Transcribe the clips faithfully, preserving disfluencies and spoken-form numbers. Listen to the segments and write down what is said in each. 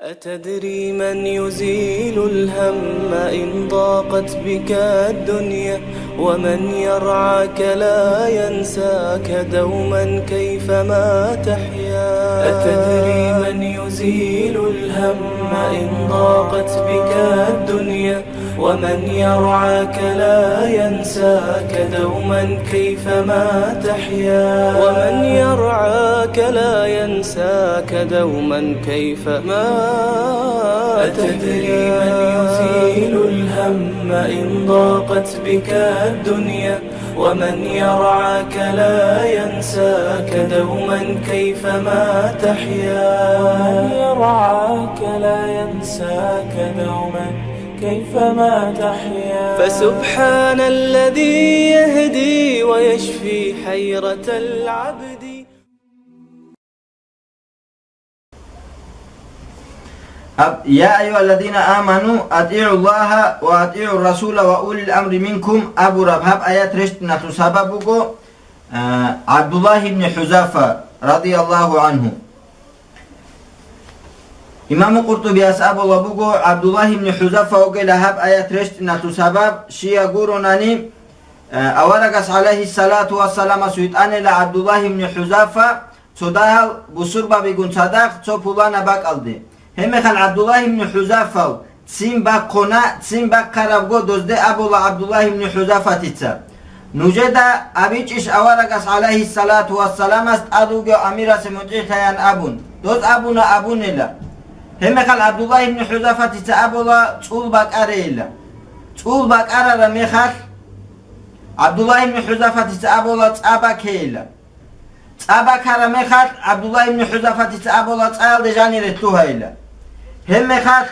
أتدري من يزيل الهم إن ضاقت بك الدنيا؟ ومن يرعاك لا ينساك دوما كيفما تحيا. أتدري من يزيل الهم إن ضاقت بك الدنيا؟ ومن يرعاك لا ينساك دوما كيفما تحيا. ومن يرعاك لا ينساك دوما كيفما. أتدري من يزيل الهم إن ضاقت بك الدنيا؟ ومن يرعاك لا ينساك دوما كيفما تحيا. ومن يرعاك لا ينساك دوما كيفما تحيا. فسبحان الذي يهدي ويشفي حيرة العبد. Аб-, «Я айюгьалладина аману, атигӀуллагьа ва атигӀур расула ва улил амри минкум» абураб гьаб аят рещтӀиналъул сабаб буго, а, ГӀабдуллагь ибн ХӀузафа, радияллагьу гӀангьу. Имаму Къуртубияс абула буго, ГӀабдуллагь ибн ХӀузафа вугела гьаб аят рещтӀиналъул сабаб, щия гуронани, а, аварагас, гӀалайгьиссалату вассаламас, витӀанила ГӀабдуллагь ибн ХӀузафа, цо дагьал бусурбабигун цадахъ цо пуланаб бакӀалде. Гьебмехалъ ГӀабдуллагь ибн ХӀузафал ццин бахъуна, ццин бахъарабго дозде абула ГӀабдуллагь ибн ХӀузафатица: «Нужеда абичӀищ аварагас, гӀалайгьиссалату вассаламас, тӀад вугев амирасе мутӀигӀлъаян?» абун. Доз абуна абунила. Гьебмехалъ ГӀабдуллагь ибн ХӀузафатица абула: «ЦӀул бакӀарейила». ЦӀул бакӀарараб мехалъ ГӀабдуллагь ибн ХӀузафатица абула: «ЦӀа бакейила». ЦӀа бакараб мехалъ, ГӀабдуллагь ибн ХӀузафатица абула: «ЦӀаялде жанире лъугьайила». Гьебмехалъ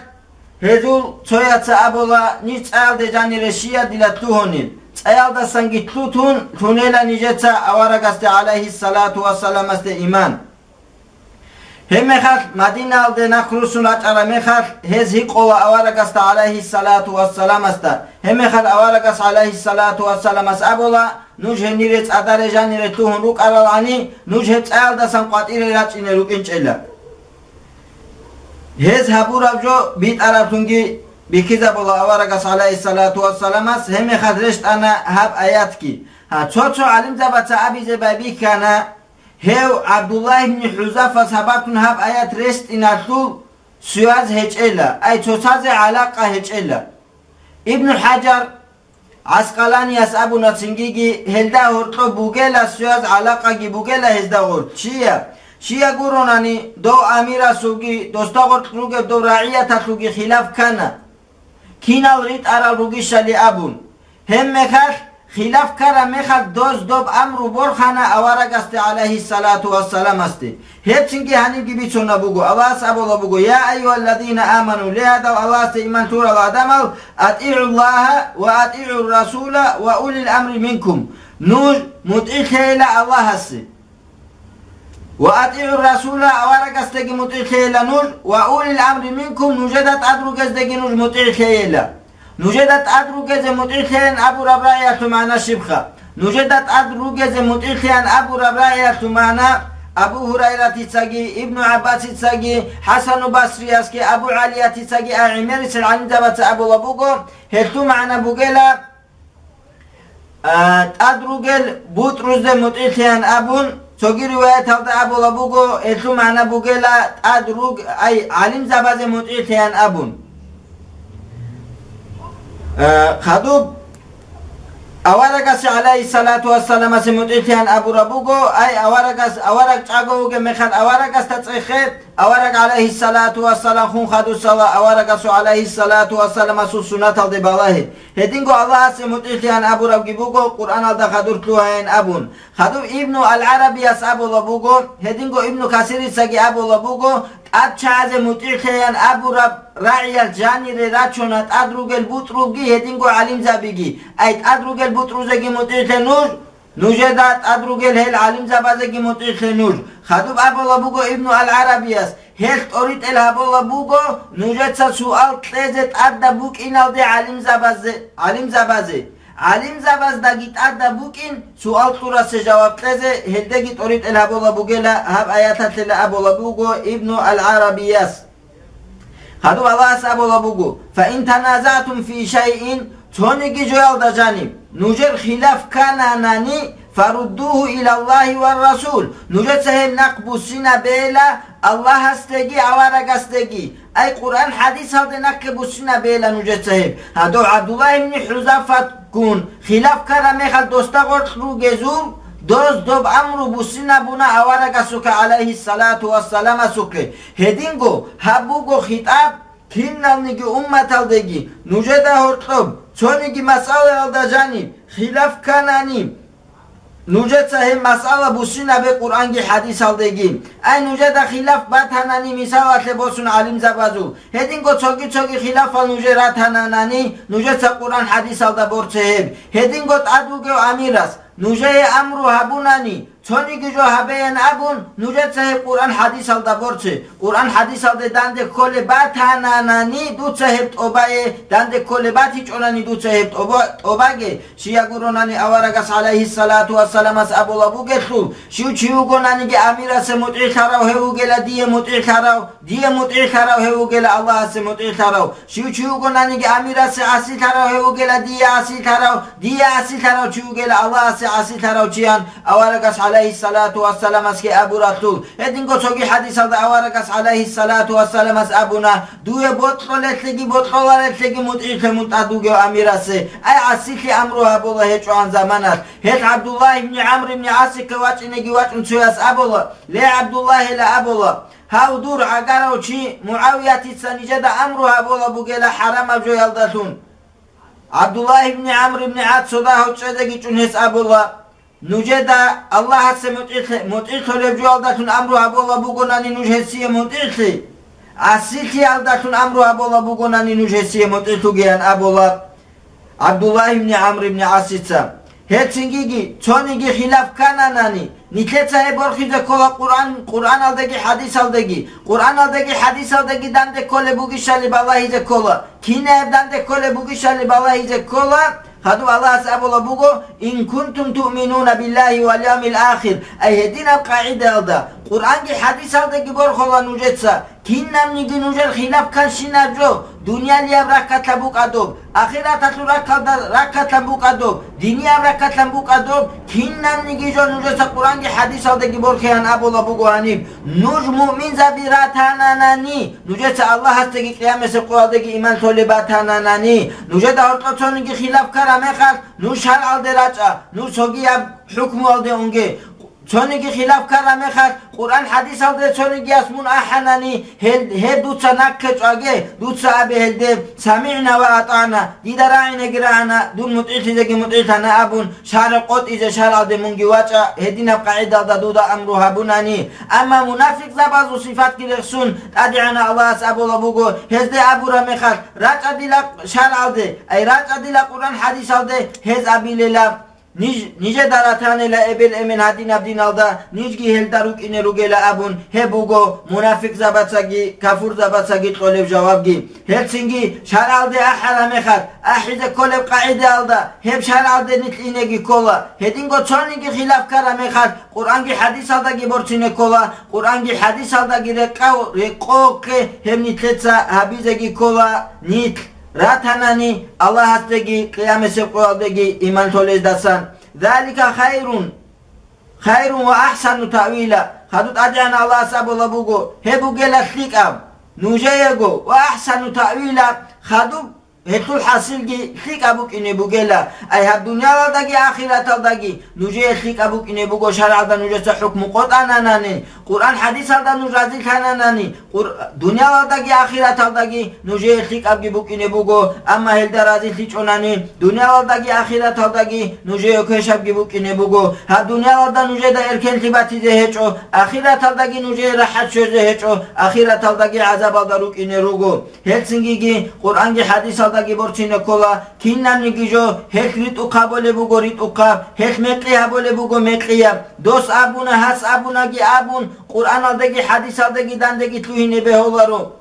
гьезул цояца абула: «Ниж цӀаялде жанире щия дила лъугьунел? ЦӀаялдасанги лъутун лъунела нижеца аварагасде, гӀалайгьиссалату вассаламасде, иман». Гьебмехалъ Мадинаялде нахъ руссун рачӀараб мехалъ, гьез гьикъула аварагасда, гӀалайгьиссалату вассаламасда. Гьебмехалъ аварагас, гӀалайгьиссалату вассаламас, абула: «Нуж гьенире цӀадаре жанире лъугьун рукӀаралани, нуж гьеб цӀаялдасан къватӀире рачӀине рукӀинчӀела». Гьез гьабураб жо битӀараблъунги бихьизабула аварагас, гӀалайгьиссалату вассаламас, гьебмехалъ рещтӀана гьаб аятги. Гьа, цо-цо гӀалимзабаца абизе байбихьана, гьев ГӀабдуллагь ибн ХӀузафас гьабатун гьаб аят рещтӀиналъул связь гьечӀела, ай, цоцазе гӀалакъа гьечӀела. Ибну ХӀажар ГӀаскъаланияс абуна цинги, гьелда гьоркьоб бугела связь, гӀалакъаги бугела гьезда гъоркь. Щия? Щия гуронани, дов амирасулги, досда гъоркь ругеб дов рагӀияталъулги хилаф ккана, кинал ритӀарал ругищали абун. Гьебмехалъ, хилаф ккараб мехалъ, доз доб амру борхана аварагасде, гӀалайгьиссалату вассаламасде. Гьеб цинги гьанибги бицунаб буго, Аллагьас абулаб буго: «Я айюгьалладина аману», ле, гьадал Аллагьасде иман лъурал гӀадамал, «атигӀуллагьа ва атигӀур расула ва улил амри минкум», нуж мутӀигӀлъейила Аллагьасе. «Ва атигӀур расула», аварагасдаги мутӀигӀлъейила нуж, «ва улил амри минкум», нужеда тӀад ругездаги нуж мутӀигӀлъейила. Нужеда тӀад ругезе мутӀигӀлъеян абураб рагӀиялъул магӀна щибха? Нужеда тӀад ругезе мутӀигӀлъеян абураб рагӀиялъул магӀна Абу Гьурайратицаги, Ибну ГӀаббасицаги, ХӀасану Басриясги, Абу ГӀалиятицаги, а, гӀемерисел гӀалимзабаца абулаб буго, гьелъул магӀна бугела, а, тӀад ругел бутӀрузде мутӀигӀлъеян абун, цоги риваяталда абулаб буго, гьелъул магӀна бугела тӀад руг-, ай, гӀалимзабазе мутӀигӀлъеян абун. Э, хадуб аварагасе, гӀалайгьиссалату вассаламасе, мутӀигӀлъеян абураб буго, ай, аварагас, авараг чӀаго вугеб мехалъ аварагасда цӀехе, авараг, гӀалайгьиссалату вассалам, хун хадусала аварагасул, гӀалайгьиссалату вассаламасул, суннаталде балагье. Гьединго Аллагьасе мутӀигӀлъеян абурабги буго, Къуръаналда хадур лъугьаян абун. Хадуб Ибну Ал-ГӀарабияс абулаб буго, гьединго Ибну Касирицаги абулаб буго, тӀад чагӀазе мутӀигӀлъеян абураб рагӀиялъ жанире рачуна тӀад ругел бутӀрулги гьединго гӀалимзабиги. Ай, тӀад ругел бутӀрузеги мутӀигӀлъе нуж, нужеда тӀад ругел гьел гӀалимзабазеги мутӀигӀлъе нуж. Хадуб абулаб буго Ибну Ал-ГӀарабияс, гьелъ тӀоритӀел гьабулаб буго нужеца суал кьезе тӀадаб букӀиналде гӀалимзабазе, гӀалимзабазе. ГӀалимзабаздаги тӀадаб букӀин суал кьурасе жаваб кьезе, гьелдеги тӀоритӀел гьабулаб бугела гьаб аяталъила абулаб буго Ибну Ал-ГӀарабияс. Гьадуб Аллагьас абулаб буго: «Фа ин таназагӀтум фи шайин», цониги жоялда жаниб нужер хилаф ккананани, «фаруддугьу илаллагьи ва расул», нужеца гьеб нахъ буссинабейила Аллагьасдеги аварагасдеги, ай Къуръан хӀадисалде нахъе буссинабейила нужеца гьеб. Гьадуб ГӀабдуллагь ибн ХӀузафатгун хилаф ккараб мехалъ досда гъоркь ругезул, дос доб амру буссинабуна аварагасухъе, гӀалайгьиссалату вассаламасухъе. Гьединго гьаб буго хитӀаб киналниги умматалдеги, нужеда гьоркьоб цониги масъалаялда жаниб хилаф кканани, нужеца гьеб масъала буссинабе Къуръанги хӀадисалдеги. Ай, нужеда хилаф батанани мисалалъе босун гӀалимзабазул, гьединго цоги-цоги хилафал нужер ратананани, нужеца Къуръан хӀадисалда борце гьеб. Гьединго тӀад вугев амирас нужее амру гьабунани, цониги жо гьабеян абун, нужеца гьеб Къуръан хӀадисалда борце. Къуръан хӀадисалде данде кколеб батананани, дуца гьеб тӀобае, данде кколеб батичӀонани, дуца гьеб тӀоба-, тӀобаге, щия гуронани аварагас, гӀалайгьиссалату вассаламас, абулаб бугелъул: «Щив чи вугонаниги амирасе мутӀигӀлъарав, гьев вугела дие мутӀигӀлъарав, дие мутӀигӀлъарав, гьев вугела Аллагьасе мутӀигӀлъарав. Щив чи вугонаниги амирасе гӀасилъарав, гьев вугела дие гӀасилъарав, дие гӀасилъарав чи вугела Аллагьасе гӀасилъарав», чиян аварагас, гӀалайгьиссалату вассаламасги абуралъул. Гьединго цоги хӀадисалда аварагас, гӀалайгьиссалату вассаламас, абуна: «Дуе бокьолелъеги бокьоларелъеги мутӀигӀлъе мун тӀад вугев амирасе, ай гӀасилъи амру гьабула гьечӀогӀан заманалъ». Гьелъ ГӀабдуллагь ибн ГӀамр ибн ГӀасихъе вачӀинеги вачӀун цояс абула: «Ле, ГӀабдуллагьила, абула, гьав дур гӀагарав чи МугӀавиятица нижеда амру гьабула бугела хӀарамаб жоялдалъун». ГӀабдуллагь ибн ГӀамр ибн ГӀас цо дагьав чӀезеги чӀун гьес абула: «Нужеда Аллагьасе мутӀигӀлъе-, мутӀигӀлъулеб жоялдалъун амру гьабула бугонани нуж гьесие мутӀигӀлъи, гӀасилъиялдалъун амру гьабула бугонани нуж гьесие мутӀигӀлъугеян», абула ГӀабдуллагь ибн ГӀамр ибн ГӀасица. Гьелцинги цониги хилаф ккананани, нилъеца гьеб борхизе ккола Къуръан, Къуръаналдаги хӀадисалдаги. Къуръаналдаги хӀадисалдаги данде кколеб бугищали балагьизе ккола. Кинаб данде кколеб бугищали балагьизе ккола, гьадуб Аллагьас абулаб буго: «Ин кунтум туъминуна биллагьи вал явмил ахир». Ай гьединаб къагӀидаялда, Къуръанги хӀадисалдаги борхола нужеца, кинабниги нужер хилаф кканщинаб жо, дуниялияб рахъалъан букӀа доб, ахираталъул рахъалда-, рахъалъан букӀа доб, динияб рахъалъан букӀа доб, кинабниги жо нужеца Къуръанги хӀадисалдаги борхеян абулаб буго гьаниб: «Нуж муъминзаби ратананани, нужеца Аллагьасдаги Къиямасеб къоялдаги иман лъолеб батананани, нужеда гьоркьоб цониги хилаф ккараб мехалъ, нуж шаргӀалде рачӀа, нуж цогияб хӀукмуялде унге. Цониги хилаф ккараб мехалъ, Къуръан хӀадисалде цонигияс мун ахӀанани, гьел, гьеб дуца нахъе чӀваге, дуца абе гьелде: СамигӀна ва атӀагӀна, дида рагӀинеги рагӀана, дун мутӀигӀлъизеги мутӀигӀлъана абун, шаргӀ къотӀизе шаргӀалде мунги вачӀа, гьединаб къагӀидалда дуда амру гьабунани». Амма мунафикъзабазул сифатги рехсун, ТӀадегӀанав Аллагьас абулаб буго, гьезде абураб мехалъ: «РачӀа дила шаргӀалде, ай, рачӀа дила Къуръан хӀадисалде», гьез абилела: «Ниж, нижеда ратанила эбел-эмен гьадинаб диналда, нижги гьелда рукӀине ругела», абун, гьеб буго мунафикъзабацаги кафурзабацаги кьолеб жавабги. Гьелцинги шаргӀалде ахӀараб мехалъ, ахӀизе кколеб къагӀидаялда, гьеб шаргӀалде нилъ инеги ккола. Гьединго цониги хилаф ккараб мехалъ, Къуръанги хӀадисалдаги борцине ккола, Къуръанги хӀадисалдаги рекъав-, рекъохъе гьеб нилъеца гьабизеги ккола нилъ. Ратанани Аллагьасдеги Къиямасеб къоялдеги иман лъолездасан. «Залика хайрун, хайрун ва ахсану таъвила». Хадуб ТӀадегӀанав Аллагьас абулаб буго, гьеб бугела лъикӀаб нужеего, ва ахсану таъвила, хадуб гьелъул хӀасилги лъикӀаб букӀине бугела. Ай гьаб дуниялалдаги ахираталдаги нужее лъикӀаб букӀине буго шаргӀалда нужеца хӀукму къотӀананани, Къуръан хӀадисалда нуж разилъананани, Къур-, дуниялалдаги ахираталдаги нужее лъикӀабги букӀине буго, амма гьелда разилъичӀонани, дуниялалдаги ахираталдаги нужее квешабги букӀине буго. Гьаб дуниялалда нужеда эркенлъи батизе гьечӀо, ахираталдаги нужее рахӀат щвезе гьечӀо, ахираталдаги гӀазабалда рукӀине руго. Гьелцинги Къуръанги хӀадисалдаги борцине ккола, кинабниги жо гьелъ ритӀухъ гьабулеб буго ритӀухъаб, гьелъ мекъи гьабулеб буго мекъияб. Дос абуна, гьас абунаги абун, Къуръаналдаги хӀадисалдаги дандеги лъугьине бегьуларо.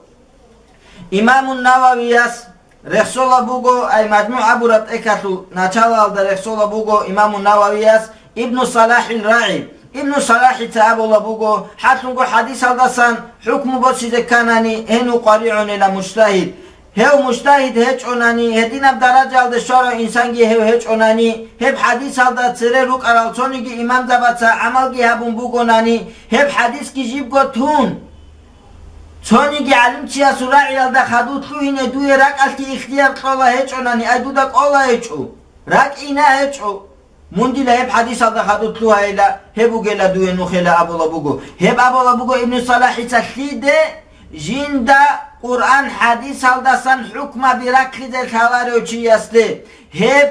Имамун Нававияс рехсола буго, ай МажмугӀ абураб тӀехьалъул началалда рехсола буго Имамун Нававияс Ибну Салахил рагӀи. Ибну Салахица абула буго, хӀакълъунго хӀадисалдасан хӀукму босизе кканани, гьенив къваригӀунила мужтагьид. Гьев мужтагьид гьечӀонани, гьединаб даражаялде щварав инсанги гьев гьечӀонани, гьеб хӀадисалда цере рукӀарал цониги имамзабаца гӀамалги гьабун бугонани, гьеб хӀадисги жибго тун, цониги гӀалимчиясул рагӀиялда хадув лъугьине дуе ракӀалъги ихтияр кьола гьечӀонани, ай дуда кӀола гьечӀо, ракӀина гьечӀо. Мун дила гьеб хӀадисалда хадув лъугьайила, гьеб бугела дуе нухела абула буго. Гьеб абула буго Ибну Салахица лъиде жинда Къуръан хӀадисалдасан хӀукмаби рахъизе лъаларев чиясде, гьеб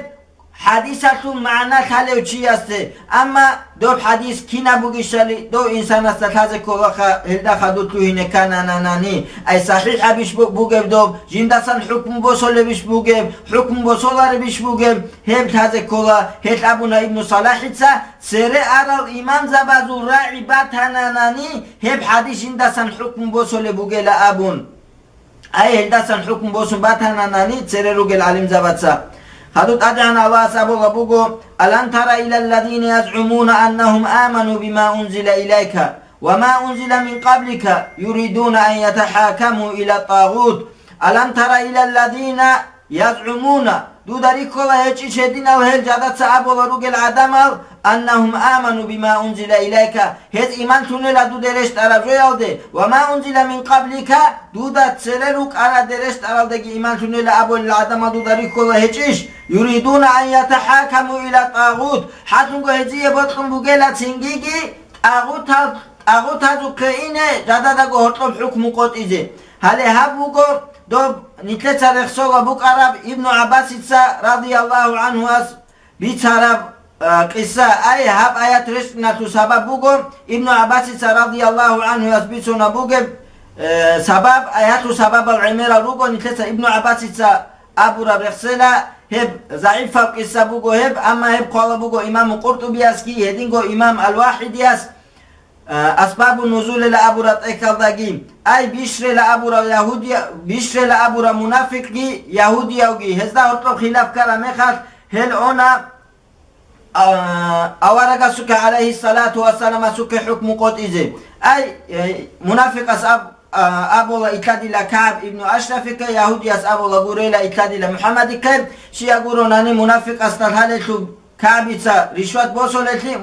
хӀадисалъул магӀна лъалев чиясде. Амма доб хӀадис кинаб бугищали, дов инсанасда лъазе кколаха, гьелда хадув лъугьине ккананани, ай сахӀихӀабищ бу-, бугеб доб, жиндасан хӀукму босолебищ бугеб, хӀукму босоларебищ бугеб, гьеб лъазе ккола. Гьелъ абуна Ибну Салахица, цере арал имамзабазул рагӀи батананани, гьеб хӀадис жиндасан хӀукму босолеб бугела абун. Ай гьелдасан хӀукму босун батананани цере ругел гӀалимзабаца. Хадуб ТӀадегӀан Аллагьас абула буго: «Алам тара илалладина язгӀумуна аннагьум аману бима унзила илайка ва ма унзила мин къаблика, юридуна ан ятахӀакаму ила тӀагъут». Алам тара илалладина язгӀумуна, дуда рихьула гьечӀищ гьединал гьел жадаца абула ругел гӀадамал, аннагьум аману бима унзила илайка, гьез иман лъунела дуде рещтӀараб жоялде, ва ма унзила мин къаблика, дуда цере рукӀараде рещтӀаралдеги иман лъунела абулел гӀадамал дуда рихьула гьечӀищ, юридуна ан ятахӀакаму ила тӀагъут, хӀакълъунго гьезие бокьун бугела цингиги тӀагъутал-, тӀагъутазухъе ине жададаго гьоркьоб хӀукму къотӀизе. Гьале гьаб буго доб нилъеца рехсола букӀараб Ибну ГӀаббасица радияллагьу гӀанхуяс бицараб, а, къиса. Ай, гьаб аят рещтӀиналъул сабаб буго, Ибну ГӀаббасица радияллагьу гӀанхуяс бицунаб бугеб, э, сабаб, аятул сабабал гӀемерал руго, нилъеца Ибну ГӀаббасица абураб рехсела, гьеб загӀипаб къиса буго гьеб, амма гьеб хъвала буго имаму КъуртӀубиясги, гьединго имам Ал-ВахӀидияс, а, Асбабун Нузулила абураб тӀехьалдаги, ай, бищрела абурав ягьудия-, бищрела абурав мунафикъги ягьудиявги, гьезда гьоркьоб хилаф ккараб мехалъ, гьел она, а, аварагасухъе, гӀалайгьиссалату вассаламасухъе, хӀукму къотӀизе. Ай, э, мунафикъас аб-, а, абула илъадила КагӀб ибну Ашрафихъе, ягьудияс абула гурейла илъадила МухӀаммадихъе, щия гуронани мунафикъасда лъалелъул КагӀбица ришват босолелъи,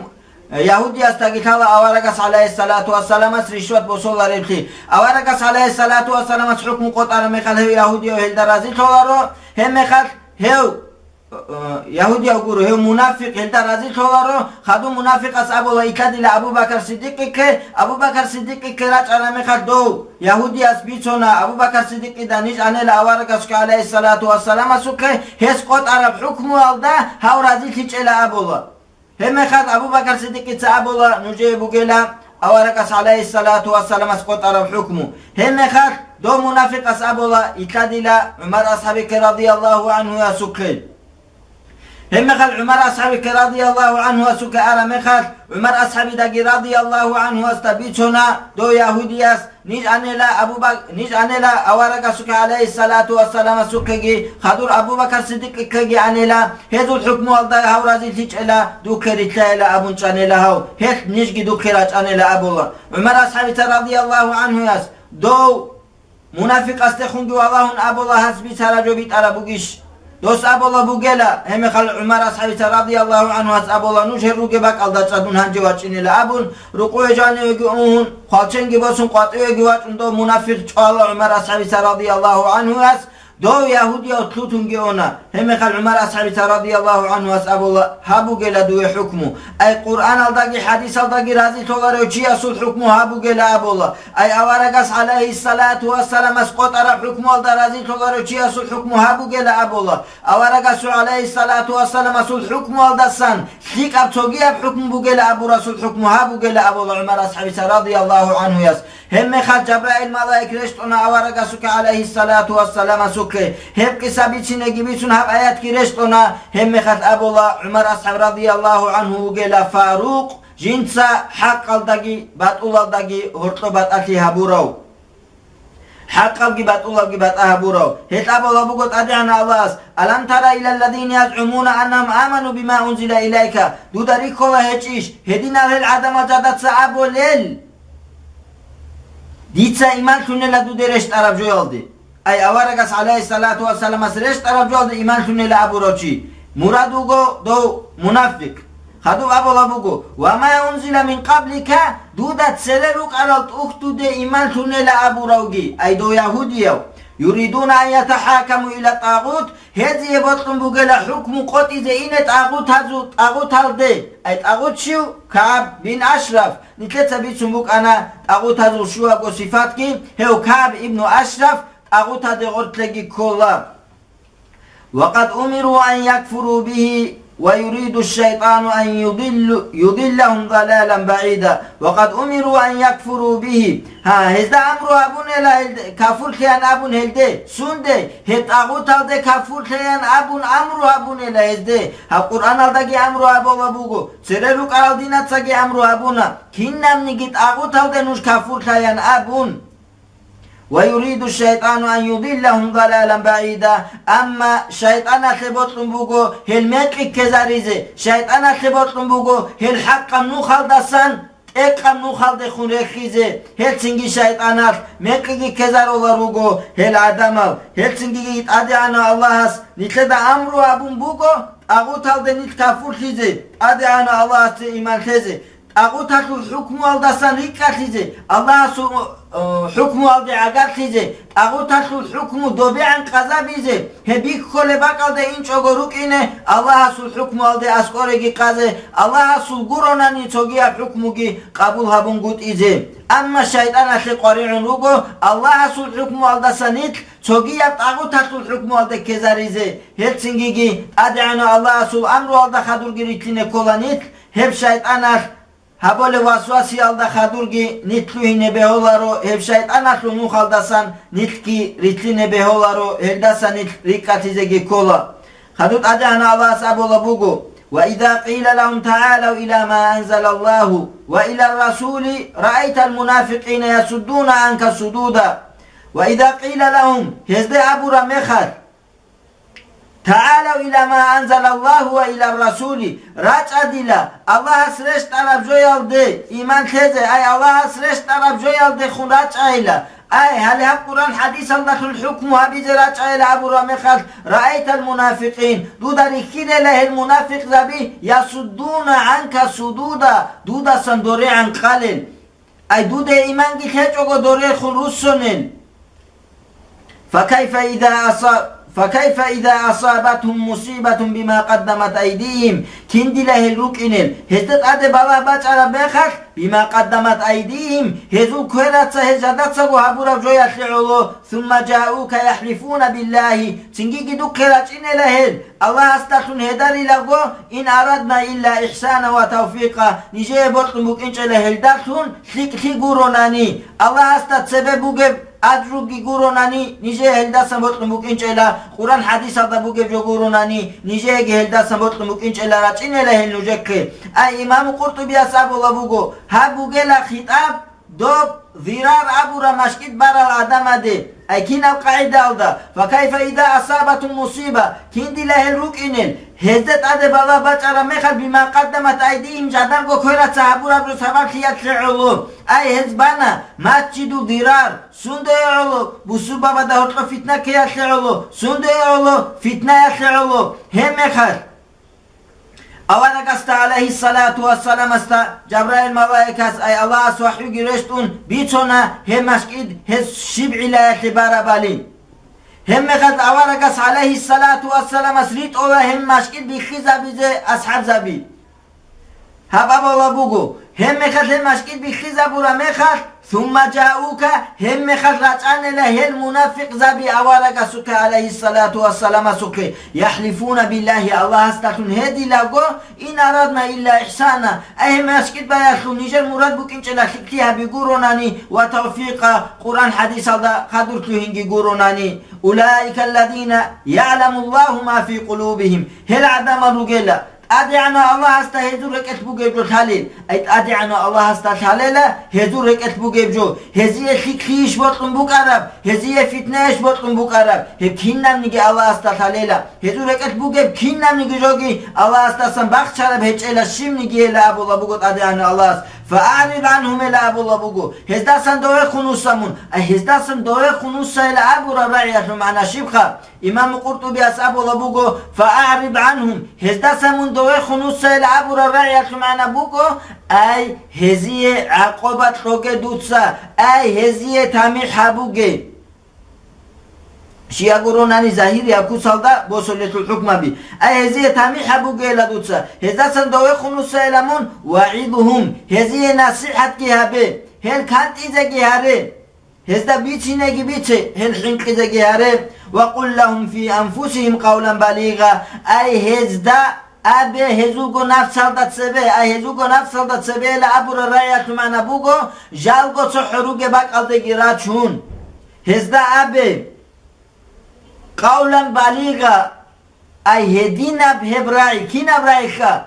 ягьудиясдаги лъала аварагас, гӀалайгьиссалату вассаламас, ришват босолареблъи. Аварагас, гӀалайгьиссалату вассаламас, хӀукму къотӀараб мехалъ гьев ягьудияв гьелда разилъоларо, гьеб мехалъ гьев, э, ягьудияв гуро, гьев мунафикъ гьелда разилъоларо, хадуб мунафикъас абула илъадила Абу Бакар Сиддикъихъе, Абу Бакар Сиддикъихъе рачӀараб мехалъ дов ягьудияс бицуна Абу Бакар Сиддикъида ниж анела аварагасухъе, гӀалайгьиссалату вассаламасухъе, гьес къотӀараб хӀукмуялда гьав разилъичӀела абула. Гьебмехалъ Абу Бакар Сиддикъица абула нужее бугела аварагас, гӀалайгьиссалату вассаламас, къотӀараб хӀукму. Гьебмехалъ дов мунафикъас абула илъадила ГӀумар асхӀабихъе радияллагьу гӀанхуясухъе. Гьебмехалъ ГӀумар асхӀабихъе радияллагьу гӀанхуясухъе араб мехалъ, ГӀумар асхӀабидаги радияллагьу гӀанхуясда бицуна дов ягьудияс, ниж анела Абу Бак-, ниж анела аварагасухъе, гӀалайгьиссалату вассаламасухъеги, хадур Абу Бакар Сиддикъихъеги анела, гьезул хӀукмуялда гьав разилъичӀела, духъе рилълъайила абун чӀанела гьав, гьелъ нижги духъе рачӀанела абула. ГӀумар асхӀабица радияллагьу гӀанхуяс дов мунафикъасдехунги валагьун абула, гьас бицараб жо битӀараб бугищ? Дос абула бугела, гьебмехалъ ГӀумар асхӀабица радияллагьу гӀанхуяс абула, нуж гьел ругеб бакӀалда чӀвадун гьанже вачӀинела абун, рукъове жанивеги угьун, хвалченги босун къватӀивеги вачӀун дов мунафикъ чӀвала ГӀумар асхӀабица радияллагьу гӀанхуяс, дов ягьудияв лъутунги уна. Гьебмехалъ ГӀумар асхӀабица радияллагьу гӀанхуяс абула, гьаб бугела дуе хӀукму. Ай Къуръаналдаги хӀадисалдаги разилъоларев чиясул хӀукму гьаб бугела абула. Ай аварагас, гӀалайгьиссалату вассаламас, къотӀараб хӀукмуялда разилъоларев чиясул хӀукму гьаб бугела абула. Аварагасул, гӀалайгьиссалату вассаламасул, хӀукмуялдасан лъикӀаб цогияб хӀукму бугела абурасул хӀукму гьаб бугела абула ГӀумар асхӀабица радияллагьу гӀанхуяс. Гьебмехалъ Жабраил малаик рещтӀуна аварагасухъе, гӀалайгьиссалату вассаламасухъе. Гьеб къиса бицинеги бицун, гьаб аятги рещтӀуна. Гьебмехалъ абула, ГӀумар асхӀаб радияллагьу гӀанху вугела Фарукъ, жинца хӀакъалдаги батӀулалдаги гьоркьоб батӀалъи гьабурав. хӀакъабги батӀулабги батӀа гьабурав. Гьел абула буго ТӀадегӀанав Аллагьас: «Алам тара илалладина язгӀумуна аннагьум аману бима унзила илайка». Дуда рихьула гьечӀищ, гьединал гьел гӀадамал жадаца абулел: «Дица иман лъунела дуде рещтӀараб жоялде». Ай аварагас, гӀалайгьиссалату вассаламас, рещтӀараб жоялде иман лъунела абурав чи. Мурад вуго дов мунафикъ. Хадуб абула буго: «Ва ма унзила мин къаблика», дуда цере рукӀарал тӀухьдуде иман лъунела абуравги, ай дов ягьудияв. «Юридуна ан ятахӀакаму ила тӀагъут», гьезие бокьун бугела хӀукму къотӀизе ине тӀагъутазу-, тӀагъуталде, ай тӀагъут щив? КагӀаб бин Ашраф. Нилъеца бицун букӀана тӀагъутазул щуабго сифатги, гьев КагӀаб ибну Ашраф тӀагъутаде гъоркьеги ккола. «Ва къад умиру ан якфуру бигьи, ва юриду шайтӀану ан юдиллу-, юдиллахум далалан багӀида». «Ва къад умиру ан якфуру бигьи». Гьа, гьезда амру гьабунела гьелде, кафурлъеян абун гьелде. Сунде? Гьеб тӀагъуталде кафурлъеян абун амру гьабунела гьезде. Гьаб Къуръаналдаги амру гьабула буго, цере рукӀарал динацаги амру гьабуна, кинабниги тӀагъуталде нуж кафурлъаян абун. «Ва юриду шайтӀану ан юдиллахум далалан багӀида». Амма шайтӀаналъе бокьун буго гьел мекъи ккезаризе, шайтӀаналъе бокьун буго гьел хӀакъаб нухалдасан тӀекъаб нухалдехун рехизе. Гьелцинги шайтӀаналъ мекъиги ккезарула руго гьел гӀадамал. Гьелцинги ТӀадегӀанав Аллагьас нилъеда амру абун буго тӀагъуталде нилъ кафурлъизе, ТӀадегӀанав Аллагьасде иман лъезе. ТӀагъуталъул хӀукмуялдасан рикӀкӀалъизе, Аллагьасул, э, хӀукмуялде гӀагарлъизе, тӀагъуталъул хӀукму добегӀан къазабизе, гьеб бихьулеб бакӀалде инчӀого рукӀине, Аллагьасул хӀукмуялде аскӀореги къазе, Аллагьасул гуронани цогияб хӀукмуги къабул гьабунгутӀизе. Амма шайтӀаналъе къваригӀун руго Аллагьасул хӀукмуялдаса нилъ цогияб тӀагъуталъул хӀукмуялде ккезаризе. Гьелцингиги ТӀадегӀанав Аллагьасул амруялда хадурги рилълъине ккола нилъ, гьеб шайтӀаналъ гьабулеб васвасиялда хадурги нилъ лъугьине бегьуларо, гьеб шайтӀаналъул нухалдасан нилъги рилълъине бегьуларо, гьелдаса нилъ рикӀкӀалъизеги ккола. Хадуб ТӀадегӀанав Аллагьас абула буго: «Ва иза къила лагьум тагӀалав ила ма анзалаллагьу ва илар расули, раайтал мунафикъина ясуддуна гӀанка судуда». «Ва иза къила лагьум», гьезде абураб мехалъ, «тагӀалав ила ма анзалаллагьу ва илар расули», рачӀа дила, Аллагьас рещтӀараб жоялде иман лъезе, ай, Аллагьас рещтӀараб жоялдехун рачӀайила, ай, гьале гьаб Къуръан хӀадисалдалъун хӀукму гьабизе рачӀайила абураб мехалъ, «раайтал мунафикъин», дуда рихьинела гьел мунафикъзаби, «ясуддуна гӀанка судуда», дудасан дорегӀан кьалел. Ай, дуда иманги лъечӀого дорехун руссунел. «Факайфа иза аса-, факайфа иза асабатгьум мусибатун бима къаддамат айдигьим». Киндила гьел рукӀинел, гьезда тӀаде балагь бачӀараб мехалъ, «бима къаддамат айдигьим», гьезул квераца гьез жадацаго гьабураб жоялъе гӀоло, «сумма жаука яхӀлифуна биллагьи», цингиги духъе рачӀинела гьел, Аллагьасдалъун гьедарилаго, «ин арадна илла ихсана ва тавфикъа», нижее бокьун букӀинчӀела гьелдалъун лъикӀлъи гуронани, Аллагьасда цебе бугеб аджруги гуронани, нижее гьелдасан бокьун букӀинчӀела, Къуръан хӀадисалда бугеб жо гуронани, нижееги гьелдасан бокьун букӀинчӀела рачӀинела гьел нужехъе. Ай, имаму КъуртӀубияс абула буго, гьаб бугела хитӀаб, доб Зирар абураб машкӀид барал гӀадамаде, ай кинаб къагӀидалда, «факайфа иза асабатгьум мусиба», киндила гьел рукӀинел, гьезда тӀаде балагь бачӀараб мехалъ, «бима къаддамат айдигьим», жадарго квераца гьабураб жо сабаблъиялъе гӀоло, ай гьез бана, масжидул Зирар, сунде гӀоло, бусурбабазда гьоркьоб фитна ккеялъе гӀоло, сунде гӀоло, фитнаялъе гӀоло, гьеб мехалъ. Аварагасда, гӀалайгьиссалату вассаламасда, Жабраил малаикас, ай Аллагьас вахӀюги рещтӀун, бицуна гьеб машкӀид гьес щиб гӀиллаялъе барабали. Гьебмехалъ аварагас, гӀалайгьиссалату вассаламас, ритӀула гьеб машкӀид биххизабизе асхӀабзаби. Гьаб абула буго, гьебмехалъ гьеб машкӀид биххизабураб мехалъ, «сумма жаука», гьебмехалъ рачӀанила гьел мунафикъзаби аварагасухъе, гӀалайгьиссалату вассаламасухъе, «яхӀлифуна биллагьи», Аллагьасдалъун гьедилаго, «ин арадна илла ихсана», ай гьеб машкӀид баялъул нижер мурад букӀинчӀела лъикӀлъи гьаби гуронани ва тавфикъа, Къуръан хӀадисалда хадур лъугьинги гуронани. «Улаика алладина я'ламу Аллагьу ма фи къулубигьим». Гьел гӀадамал ругела, ТӀадегӀанав Аллагьасда гьезул рекӀелъ бугеб жо лъалел. Ай, ТӀадегӀанав Аллагьасда лъалела гьезул рекӀелъ бугеб жо. Гьезие лъикӀлъийищ бокьун букӀараб, гьезие фитнайищ бокьун букӀараб, гьеб кинабниги Аллагьасда лъалела. Гьезул рекӀелъ бугеб кинабниги жоги Аллагьасдасан бахчараб гьечӀела щибнигияла абула буго ТӀадегӀанав Аллагьас. «ФаагӀрид гӀанхум», ила абула буго. Гьездасан довехун вуссамун. Ай, гьездасан довехун вуссайила абураб рагӀиялъул магӀна щибха? Имам Къуртубияс абула буго: «ФаагӀрид гӀанхум», гьездаса мун довехун вуссайила абураб рагӀиялъул магӀна буго, ай, гьезие гӀакъуба кьоге дуца, ай, гьезие тамихӀ гьабуге. Щияг гуронани загьирияб куцалда босулелъул хӀукмаби, ай, гьезие тамихӀ гьабугейила дуца, гьездасан довехун вуссайила мун, «вагӀидгьум», гьезие насихӀатги гьабе, гьел кантӀизеги гьаре. Гьезда бицинеги бице, гьел хӀинкъизеги гьаре. «Ва къул лагьум фи анфусигьим къавлан балигъа», ай, гьезда абе гьезулго нафсалда цебе, ай, гьезулго нафсалда цебе ила абураб рагӀиялъул магӀна буго, жалго цо хӀоруге бакӀалдеги рачун. Гьезда абе къавлан балигъа, ай, гьединаб гьеб рагӀи, кинаб рагӀиха?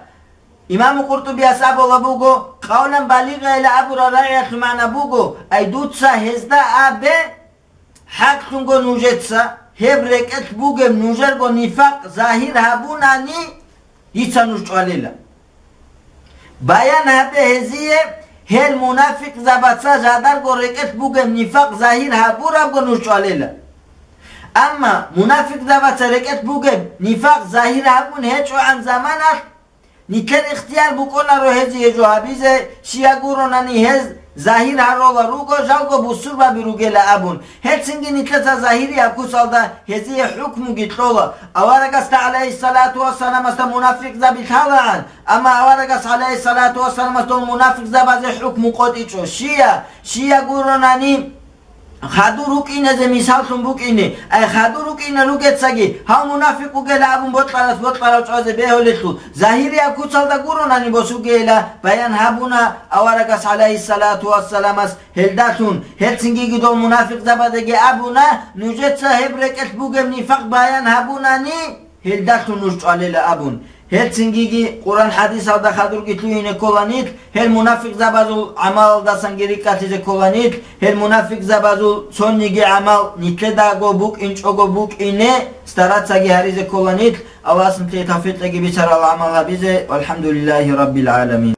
Имаму Къуртубияс абула буго, къавлан балигъайила абураб рагӀиялъул магӀна буго, ай, дуца гьезда абе, хӀакълъунго нужеца гьеб рекӀелъ бугеб нужерго нифакъ загьир гьабунани, дица нуж чӀвалила. Баян гьабе гьезие, гьел мунафикъзабаца жадарго рекӀелъ бугеб нифакъ загьир гьабурабго нуж чӀвалила. Амма мунафикъзабаца рекӀелъ бугеб нифакъ загьир гьабун гьечӀогӀан заманалъ, нилъер ихтияр букӀунаро гьезие жо гьабизе, щияг гуронани гьез загьир гьарола руго, жалго бусурбаби ругела абун. Гьелцинги нилъеца загьирияб куцалда гьезие хӀукмуги кьола. Аварагасда, гӀалайгьиссалату вассаламасда, мунафикъзаби лъалаан, амма аварагас, гӀалайгьиссалату вассаламас, дол мунафикъзабазе хӀукму къотӀичӀо. Щия, щия гуронани, хадур рукӀинезе мисаллъун букӀине, ай, хадур рукӀине ругецаги, гьав мунафикъ вугела абун бокьарас бокьарав чӀвазе бегьулелъул, загьирияб куцалда гуронани босугейила баян гьабуна аварагас, гӀалайгьиссалату вассаламас, гьелдалъун, гьелцингиги дол мунафикъзабазеги абуна, нужеца гьеб рекӀелъ бугеб нифакъ баян гьабунани, гьелдалъун нуж чӀвалела абун. Гьелцингиги Къуран-хӀадисалда хадурги лъугьине ккола нилъ, гьел мунафикъзабазул гӀамалалдасанги рикӀкӀалъизе ккола нилъ, гьел мунафикъзабазул цониги гӀамал нилъедаго букӀинчӀого букӀине старацаги гьаризе ккола нилъ, Аллагьас нилъее тавфикъ кьеги бицарал гӀамал гьабизе. ВалхӀамдулиллагьи раббил гӀаламин.